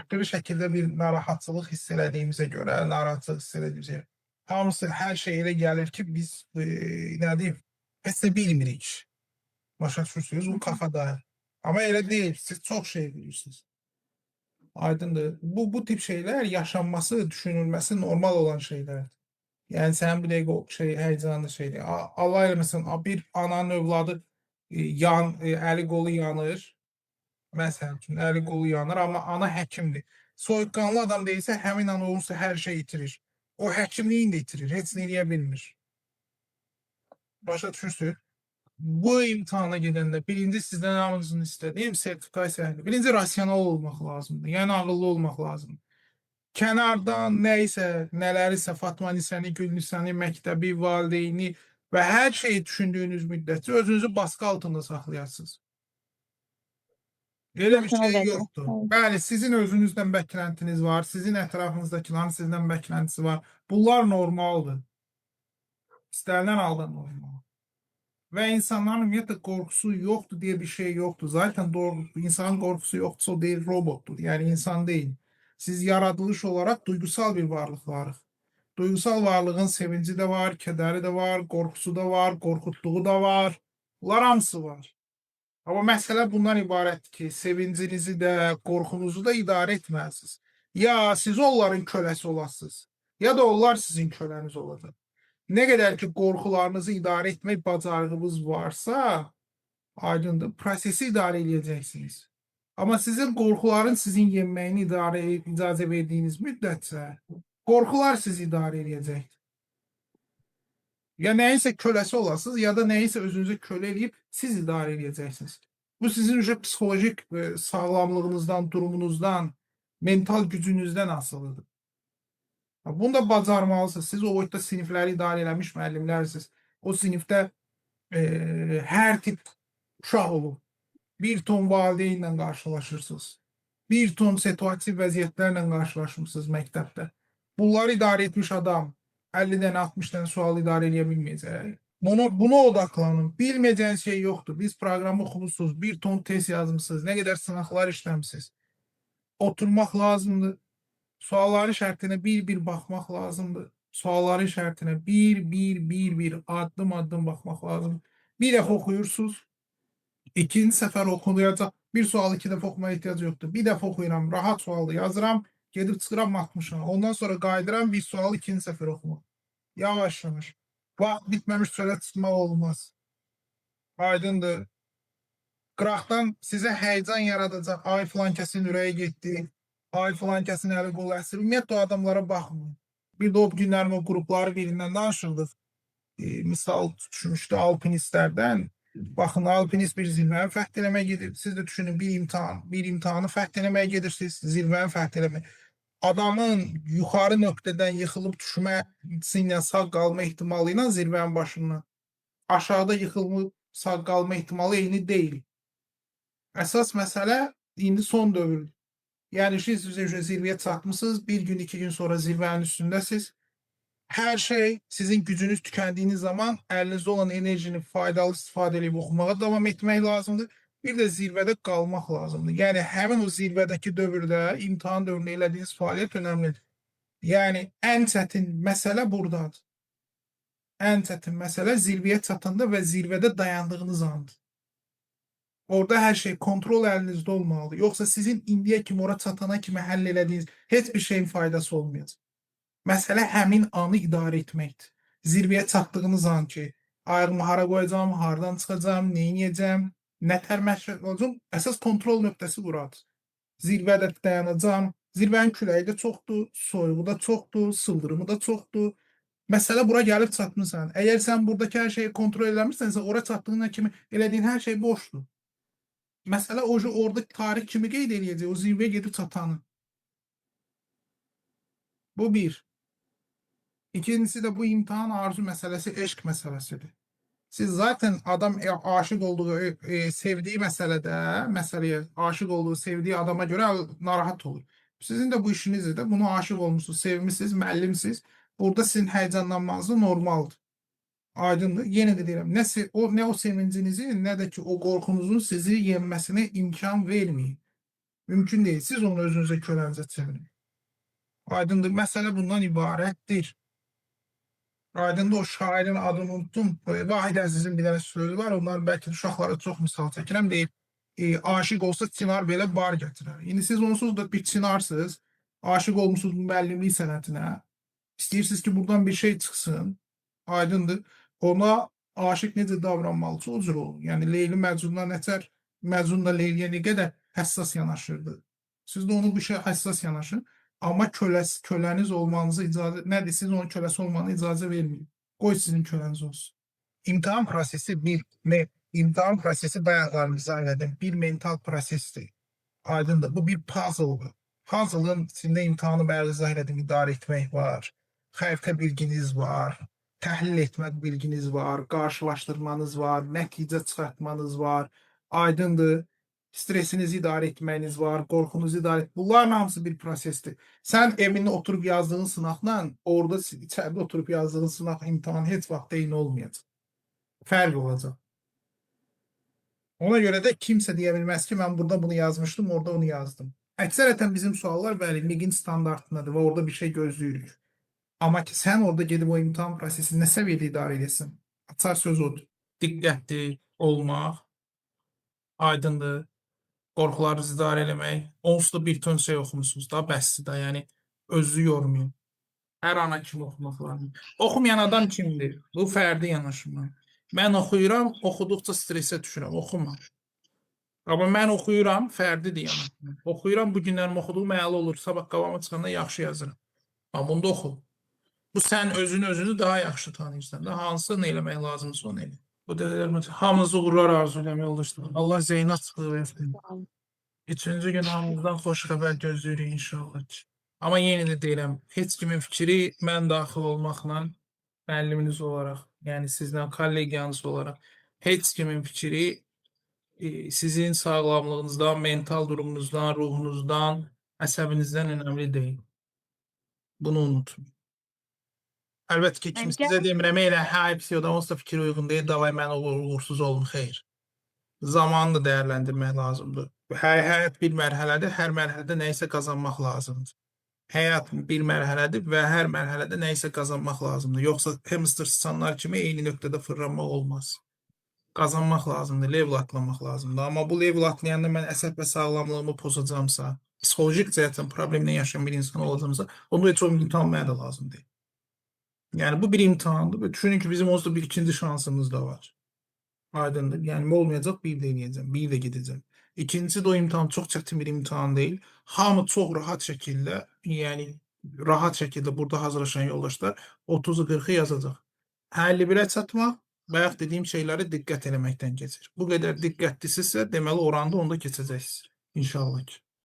Aşırı şəkildə bir narahatçılıq hiss elədiyimizə görə, narahatçılıq hiss elədiyimizə görə, hamısı hər şey elə gəlir ki, biz nə deyim, heç nə bilmirik. Başa düşürsünüz? Bu kafada. Amma elə deyil. Siz çox şey bilirsiniz. Aydındır. Bu tip şeylər yaşanması, düşünülməsi normal olan şeylərdir. Yəni sənin bu dəqiqə o şey həyəcanlı şeydir. Allah eləməsin, bir ananın övladı əli qolu yanır. Məsəl üçün əli qolu yanır, amma ana həkimdir. Soyuqqanlı adam deyilsə, həmin an olursa hər şey itirir. O həkimliyini də itirir, heç nə eləyə bilmir. Başa düşürsünüz? Bu imtahana gedəndə birinci sizdən hamınızın istədiyim sertifikasiya. Birinci rasional olmaq lazımdır. Yəni ağıllı olmaq lazımdır. Kənardan nə isə, nələrisə Fatma Nisəni, Gül Nisəni, məktəbi, valideyni və hər şeyi düşündüyünüz müddətcə özünüzü baskı altında saxlayasınız. Elə bir Rasional şey vəziyyət. yoxdur. Evet. Bəli, sizin özünüzdən beklentiniz var, sizin ətrafınızdakıların sizdən beklentisi var. Bunlar normaldır. İstənilən halda normal. Və insanların ümumiyyətlə qorxusu yoxdur deyə bir şey yoxdur. Zaten doğru, insanın qorxusu yoxdursa o deyil, robotdur. Yəni insan deyil. Siz yaradılış olaraq duygusal bir varlıqlarıq. Duygusal varlığın sevinci də var, kədəri də var, qorxusu da var, qorxutduğu da var. Bunlar hamısı var. Amma məsələ bundan ibarətdir ki, sevincinizi də, qorxunuzu da idarə etməlisiniz. Ya siz onların köləsi olasınız, ya da onlar sizin köləniz olacaq. Nə qədər ki qorxularınızı idarə etmək bacarığınız varsa, aydındır, prosesi idarə eləyəcəksiniz. Amma sizin qorxuların sizin yenməyini icazə verdiyiniz müddətcə qorxular sizi idarə eləyəcəkdir. Ya nəyinsə köləsi olasınız, ya da nəyinsə özünüzü kölə eləyib siz idarə eləyəcəksiniz. Bu sizin üçün psixolojik sağlamlığınızdan, durumunuzdan, mental gücünüzdən asılıdır. Bunu da bacarmalısınız. Siz o boyutda sinifləri idarə eləmiş müəllimlərsiniz. O sinifdə hər tip uşaq olub. Bir ton valideynlə qarşılaşırsınız. Bir ton situativ vəziyyətlərlə qarşılaşmısınız məktəbdə. Bunları idarə etmiş adam 50 dənə, 60 dənə sual idarə eləyə bilməyəcək. Buna odaqlanın. Bilməyəcəyiniz şey yoxdur. Biz proqramı oxumusunuz, bir ton test yazmısınız, nə qədər sınaqlar işləmisiniz. Oturmaq lazımdır. Sualların şərtinə bir-bir baxmaq lazımdır. Sualların şərtinə bir-bir, addım-addım baxmaq lazımdır. Bir dəfə oxuyursunuz, ikinci səfər oxuyacaq. Bir sualı iki dəfə oxumaya ehtiyac yoxdur. Bir dəfə oxuyuram, rahat sualı yazıram, gedib çıxıram 60-a. Ondan sonra qayıdıram bir sualı ikinci səfər oxumaq. Yavaş yavaş. Vaxt bitməmiş çölə çıxmaq olmaz. Aydındır. Qıraqdan sizə həyəcan yaradacaq. Ay filan kəsin ürəyi getdi. Ay filan kəsin əli qolu əsir. Ümumiyyətlə o adamlara baxmayın. Bir də o günlərim o qrupları birindən danışırdıq. Misal düşmüşdü alpinistlərdən. Baxın, alpinist bir zirvəni fəth eləməyə gedir. Siz də düşünün bir imtahan, bir imtahanı fəth eləməyə gedirsiniz, zirvəni fəth eləməyə. Adamın yuxarı nöqtədən yıxılıb düşməsi ilə sağ qalma ehtimalı ilə zirvənin başından aşağıda yıxılıb sağ qalma ehtimalı eyni deyil. Əsas məsələ indi son dövrdür. Yəni siz zirvəyə çatmısınız, bir gün, 2 gün sonra zirvənin üstündəsiniz. Hər şey sizin gücünüz tükəndiyiniz zaman əlinizdə olan enerjini faydalı istifadə edib oxumağa davam etmək lazımdır. Bir də zirvədə qalmaq lazımdır. Yəni həmin o zirvədəki dövrdə, imtahan dövründə elədiyiniz fəaliyyət önəmlidir. Yəni ən çətin məsələ burdadır. Ən çətin məsələ zirvəyə çatanda və zirvədə dayandığınız andır. Orada hər şey kontrol əlinizdə olmalıdır. Yoxsa sizin indiyə kimi ora çatana kimi həll elədiyiniz heç bir şeyin faydası olmayacaq. Məsələ həmin anı idarə etməkdir. Zirvəyə çatdığınız an ki, ayağımı hara qoyacağam, hardan çıxacağam, nə edəcəm, nə tər məşq olacağam, əsas kontrol nöqtəsi buradır. Zirvədə dayanacağam. Zirvənin küləyi də çoxdur, soyuğu da çoxdur, sıldırımı da çoxdur. Məsələ bura gəlib çatmısan. Əgər sən buradakı hər şeyi kontrol eləmirsənsə, ora çatdığın kimi elədiyin hər şey boşdur. Məsələ o orada tarix kimi qeyd eləyəcək, o zirvəyə gedib çatanı. Bu bir. İkincisi də bu imtahan arzu məsələsi eşq məsələsidir. Siz zaten adam aşık olduğu, sevdiği məsələdə, məsələyə aşık olduğu, sevdiği adama görə narahat olur. Sizin də bu işinizdir də, bunu aşık olmuşsunuz, sevmişsiniz, müəllimsiniz. Burada sizin həyəcanlanmanız da normaldır. Aydındır. Yenə də deyirəm, nə o sevincinizi, nə də ki o qorxunuzun sizi yenməsinə imkan verməyin. Mümkün deyil. Siz onu özünüzə kölənizə çevirin. Aydındır. Məsələ bundan ibarətdir. Aydındır, o şairin adını unutdum. Vahid Əzizin bir dənə sözü var. Onlar bəlkə uşaqlara çox misal çəkirəm. Deyir, aşiq olsa çinar belə bar gətirər. İndi siz onsuz da bir çinarsınız. Aşiq olmusunuz müəllimlik sənətinə. İstəyirsiniz ki, buradan bir şey çıxsın. Aydındır. Ona aşiq necə davranmalısa o cür olun. Yəni Leyli Məcnundan nətər, Məcnun da Leyliyə nə qədər həssas yanaşırdı. Siz də onu bu şey həssas yanaşın. Amma köləniz olmanızı icazə, nədir? Siz onun köləsi olmanı icazə verməyin. Qoy sizin köləniz olsun. İmtahan prosesi imtahan prosesi bayaqlar izah elədim. Bir mental prosesdir. Aydındır. Bu bir puzzle'dır. Puzzle'ın içində imtahanı bəli izah elədim, idarə etmək var. Xəritə bilginiz var. Təhlil etmək bilginiz var, qarşılaşdırmanız var, nəticə çıxartmanız var. Aydındır. Stresinizi idarə etməyiniz var, qorxunuzu idarə et. Bunların hamısı bir prosesdir. Sən evində oturub yazdığın sınaqla orada içəridə oturub yazdığın sınaq imtahan heç vaxt eyni olmayacaq. Fərq olacaq. Ona görə də kimsə deyə bilməz ki, mən burada bunu yazmışdım, orada onu yazdım. Əksərətən bizim suallar bəli, MİQ-in standartındadır və orada bir şey gözləyirik. Amma ki sən orada gedib o imtahan prosesini nə səviyyədə idarə edəsən? Açar söz odur. Diqqətli olmaq, aydındır. Qorxularınızı idarə eləmək. Onsuz da bir ton şey oxumusunuz da, bəsdir da, yəni özünüzü yormayın. Hər ana kimi oxumaq lazım. Oxumayan adam kimdir? Bu fərdi yanaşma. Mən oxuyuram, oxuduqca stresə düşürəm. Oxuma. Amma mən oxuyuram, fərdidir yanaşma. Oxuyuram, bu günlərim oxuduğum əla olur. Sabah qabağıma çıxanda yaxşı yazıram. Amma bunda oxu. Bu sən özünü daha yaxşı tanıyırsan da. Hansını eləmək lazımsa onu elə. Bu dəqiqələr hamınıza uğurlar arzulayıram yoldaşlar. Allah zeyin açıqlığı versin. Üçüncü gün hamımızdan xoş xəbər gözləyirik inşallah ki. Amma yenə də deyirəm, heç kimin fikri mən daxil olmaqla müəlliminiz olaraq, yəni sizlə kollegiyanız olaraq heç kimin fikri sizin sağlamlığınızdan, mental durumunuzdan, ruhunuzdan, əsəbinizdən önəmli deyil. Bunu unutmayın. Əlbəttə ki, kim Yəni sizə demirəm, elə hə, hepsi o da onsuz da fikri uyğun deyil, davay mən uğursuz olum, xeyr. Zamanı da dəyərləndirmək lazımdır. Həyat bir mərhələdir, hər mərhələdə nəyisə qazanmaq lazımdır. Həyat bir mərhələdir və hər mərhələdə nəyisə qazanmaq lazımdır. Yoxsa hamster sıçanlar kimi eyni nöqtədə fırlanmaq olmaz. Qazanmaq lazımdır, level atlamaq lazımdır. Amma bu level atlayanda mən əsəb və sağlamlığımı pozacağamsa, psixolojik cəhətdən problemlə yaşayan bir insan olacağamsa, onu heç o imtahan mənə də lazım deyil. Yəni bu bir imtahandır və düşünün ki, bizim onsuz da bir ikinci şansımız da var. Aydındır. Yəni olmayacaq, bir də eləyəcəm, bir də gedəcəm. İkincisi də o imtahan çox çətin bir imtahan deyil. Hamı çox rahat şəkildə, yəni rahat şəkildə burada hazırlaşan yoldaşlar 30-u 40-ı yazacaq. 51-ə çatmaq bayaq dediyim şeylərə diqqət eləməkdən keçir. Bu qədər diqqətlisinizsə, deməli oranda onda keçəcəksiniz. İnşallah ki.